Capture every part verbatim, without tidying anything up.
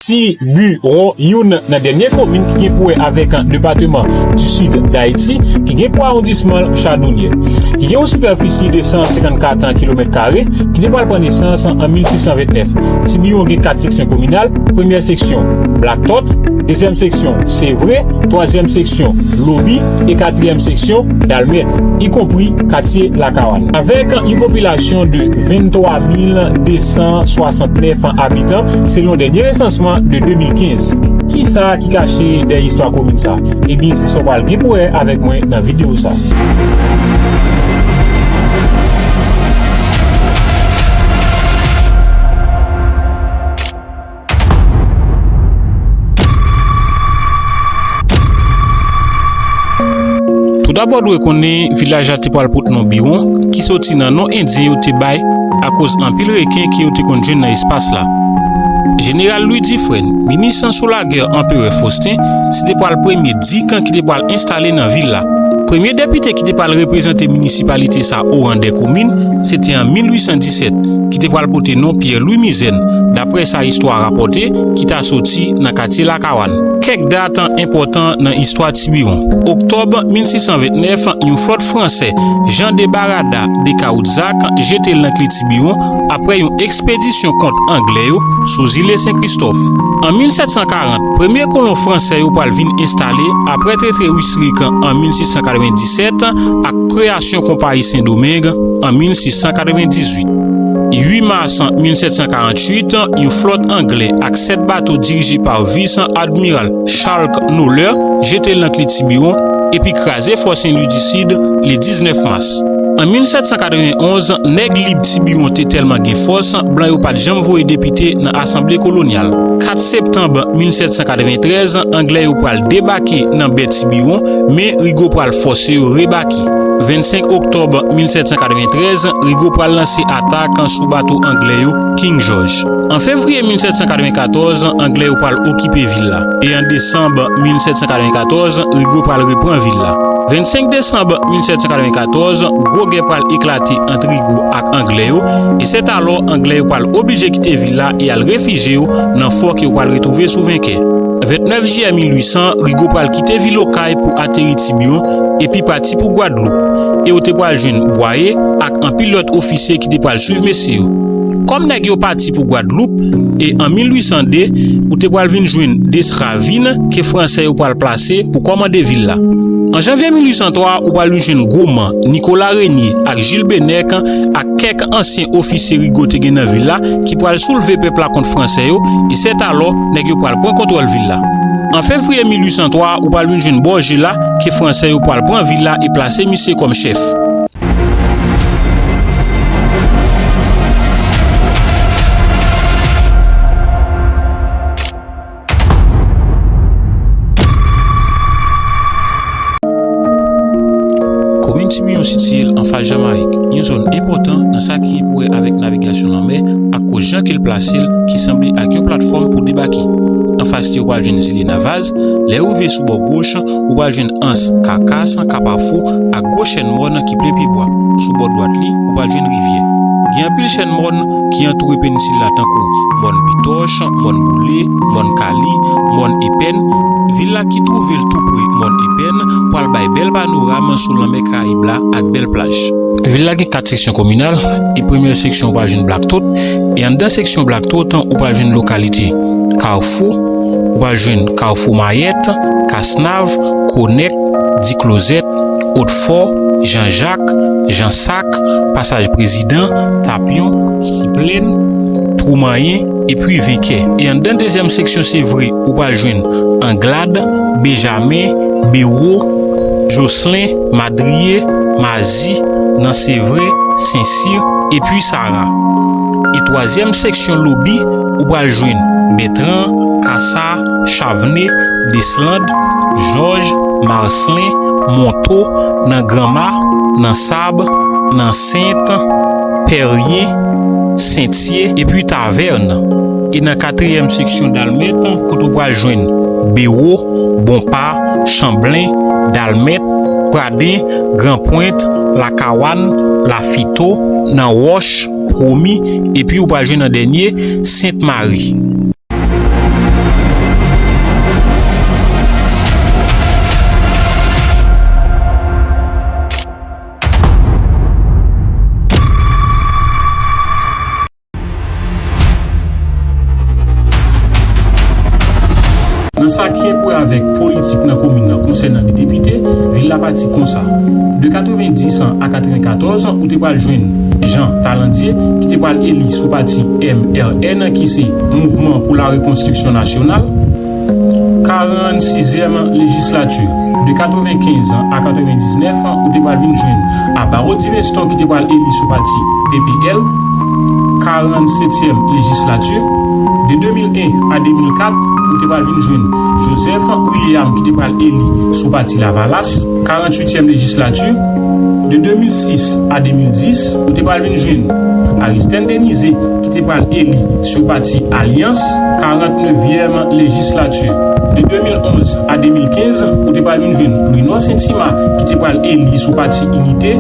Tibiwon, youn nan dènye komin ki gen pou wè avèk depatman di Sid Dayiti, ki gen pou awondisman Chadonyè, ki gen yon sipèfisi de san senkannkat kilomèt kare, ki te pral pran nesans an mil sis san vennèf. Tibiwon gen kat seksyon kominal, premyè seksyon Blaktòt, dezyèm seksyon Sevre, twazyèm seksyon Lobi e katriyèm seksyon Dalmèt, ikonpri katye Lakawan. Avèk yon popilasyon de venntwa mil de san swasantnèf abitan, selon dènye resansman de de mil kenz. Kisa ki kache dèyè istwa komin sa? Ebyen, se sa w pral gen pou wè avèk mwen nan videyo sa. Toudabò, dwe konnen vilaj la te pral pote non Biwon, ki soti nan non endyen yo te bay akoz anpil reken ke yo te konn jwenn nan espas la. Jeneral Louis Dufresne, minis sou lagè Anperè Faustin, se te pral premye dik ki te pral enstale nan vil la. Premye depite ki te pral reprezante minisipalite sa o ran dè komin, se te an mil uit san disèt, ki te pral pote non Pierre Louis Mizèn, daprè sa istwa rapòte, ki ta soti nan katye Lakawan. Kèk dat enpòtan nan istwa Tibiwon. Oktòb mil sis san vennèf, yon flòt fransè, Jean de Barada de Caoutzac, jete l nan kli Tibiwon apre yon ekspedisyon kont Anglè yo sou zile Sen Kristòf. An mil sèt san karant, premye kolon fransè yo pral vin enstale apre trete Wistrik an mil sis san katrevenndisèt ak kreyasyon Konpayi Sendomeng an mil sis san katrevenndizwit. Uit mas mil sèt san karanntuit, yon flòt anglè ak sèt bato dirije pa vis admiral Charles Noller jete l nan kli Tibiwon epi kraze Fò Sen Lwi di Sid le diznèf mas. An mil sèt san katrevenn onz, nèg lib Tibiwon te tèlman gen fòs, blan yo pa t janm voye depite nan asanble kolonyal. Kat septanm mil sèt san katreventrèz, anglè yo pral debake nan bè Tibiwon, men Rigaud pral fòse yo rebake. Vennsenk oktòb mil sèt san katreventrèz, Rigaud pral lanse atak sou bato anglè yo, King George. An fevriye mil sèt san katrevenkatòz, anglè yo pral okipe vil la. E an desanm mil sèt san katrevenkatòz, Rigaud pral reprann vil la. Vennsenk desanm mil sèt san katrevenkatòz, gwo gè pral eklate ant Rigaud ak anglè yo, e sètalò anglè yo pral oblije kite vil la e al refijye yo nan fò ke yo pral retwouve sou Venkè. Vennèf jiyè mil uit san, Rigaud pral kite vil Okay pou ateri Tibiwon epi pati pou Gwadloup, e yo te pral jwenn Bwaye ak anpil lòt ofisye ki te pral swiv mesye yo. Kòm nèg yo pati pou Gwadloup, e an mil uit san de, ou te pral vin jwenn Desravines ke fransè yo pral plase pou kòmande vil la. An janvye mil uit san twa, ou pral vin jwenn Goman, Nicolas Régnier ak Gilles Bennec ak kèk ansyen ofisye Rigaud te gen nan vil la ki pral soulve pèp la kont fransè yo, e sètalò nèg yo pral pran kontwòl vil la. An fevriye mil uit san twa, ou pral vin jwenn Borgella ke fransè yo pral pran vil la e plase misye kòm chèf. Komin Tibiwon sitiye l anfas Jamayik, yon zòn enpòtan nan sa ki gen pou wè avèk navigasyon lanmè, akoz jan ke l plase l ki sanble ak yon platfòm pou debake. Anfas li, ou pral jwenn zile Navaz, lè ou rive sou bò goch, ou pral jwenn anse Kakas, Kapafou ak gwo chèn mòn ki plen pyebwa. Sou bò dwat li, ou pral jwenn rivyè. Gen anpil chèn mòn ki antoure penensil la, tankou Mòn Pitòch, Mòn Boule, Mòn Kali, Mòn Epèn. Vil la ki twouve l tou pre Mòn Epèn pral bay bèl panoram sou lanmè Karayib la ak bèl plaj. Vil la gen kat seksyon kominal, e premyè seksyon ou pral jwenn Blaktòt, e anndan seksyon Blaktòt ou pral jwenn lokalite Kafou, ou pral jwenn Kafou Mayèt, Kasnav, Konèk, Diklozèt, Otfò, Janjak, Jansak, Pasaj Prezidan, Tapyon, Siplèn, Twou Manyen, epi Venkè. E anndan dezyèm seksyon Sevre, ou pral jwenn Anglad, Benjamen, Bewo, Joslen, Madriye, Mazi, Nan Sevre, Sensir, epi Sara. E twazyèm seksyon Lobi, ou pral jwenn Bètran, Kasa, Chavne, Desland, Jòj, Marslen, Monto, Nan Granma, Nan Sab, Nan Sent, Pèryen, Sentye, epi Tavèn. E nan katriyèm seksyon Dalmèt, kote ou pral jwenn Bewo, Bonpa, Chanblen, Dalmèt, Praden, Granpwent, Lakawan, Lafito, Nan Wòch, Pwomi, epi ou pral jwenn an dènye, Sent Mari. Sa ki gen pou wè avèk politik nan komin nan konsènan de depite, vil la pati konsa. De katrevenndis a katrevenkatòz, ou te pral jwenn Jean Talandier, ki te pral eli sou pati M R N, ki se Mouvman pou la Rekonstriksyon Nasyonal. Karannsizyèm lejislati, de katrevenkenz a katrevendiznèf, ou te pral vin jwenn Abaro Diveston, ki te pral eli sou pati P P L. Karannsetyèm lejislati, de de mil en a de mil kat, ou te pral vin jwenn Joseph William, ki te pral eli sou pati Lavalas. Karannwityèm lejislati, de de mil sis a de mil dis, ou te pral vin jwenn Aristène Denizé, ki te pral eli sou pati Alyans. Karannnevyèm lejislati, de de mil onz a de mil kenz, ou te pral vin jwenn Louinor Saint-Simard, ki te pral eli sou pati Inite.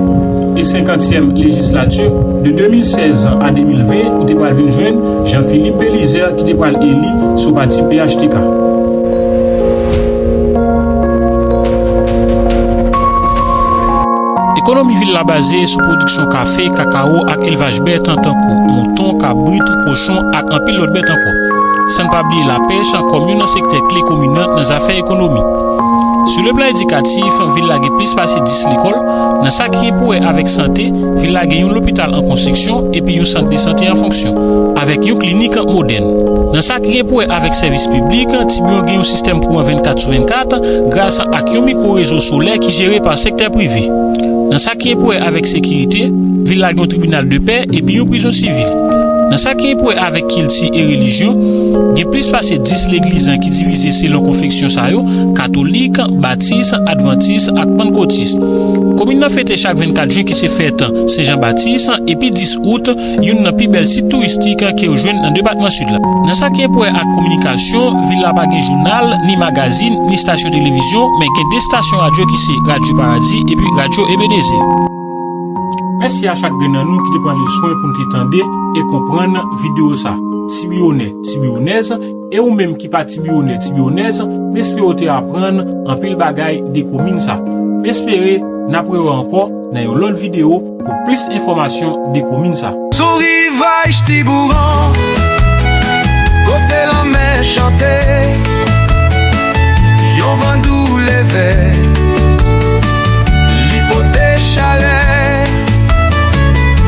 E senkantyèm lejislati, de de mil sèz a de mil ven, ou te pral vin jwenn Jean Philippe Belizaire, ki te pral eli sou pati P H T K. Ekonomi vil la baze sou pwodiksyon kafe, kakawo ak elvaj bèt tankou mouton, kabrit, kochon ak anpil lòt bèt ankò. San n pa bliye lapèch kòm youn nan sektè kle komin nan nan zafè ekonomi. Sou le plan edikatif, vil la gen plis pase dis lekòl. Nan sa ki gen pou wè avèk sante, vil la gen yon lopital an konstriksyon epi yon sant de sante an fonksyon, avèk yon klinik modèn. Nan sa ki gen pou wè avèk sèvis piblik, Tibyon gen yon sistèm kouran vennkat sou vennkat gras ak yon mikwo rezo solè ki jere pa sektè prive. Nan sa ki gen pou wè avèk sekirite, vil la gen yon tribinal de pè epi yon prizon sivil. Nan sa ki gen pou wè avèk kilti e relijyon, gen plis pase dis legliz ki divize selon konfesyon sa yo: katolik, batis, advantis ak pannkotis. Komin nan fete chak vennkat jen ki se fèt Sen Jan Batis, epi dis out, youn nan pi bèl sit touristik ke w jwenn nan depatman Sid la. Nan sa ki gen pou wè ak kominikasyon, vil la pa gen jounal, ni magazin, ni stasyon televizyon, men gen de stasyon radyo ki se Radyo Paradi epi Radyo Ebenezè. Mèsi a chak grenn nan nou ki te pran le swen pou n te tande e konprann videyo sa. Tibiyonè, Tibiyonèz, e ou menm ki pa Tibiyonè, Tibiyonèz, m espere w te aprann anpil bagay de komin sa. M espere n ap rewè ankò nan yon lòt videyo pou plis enfòmasyon de komin sa. Sou rivaj Tibouron,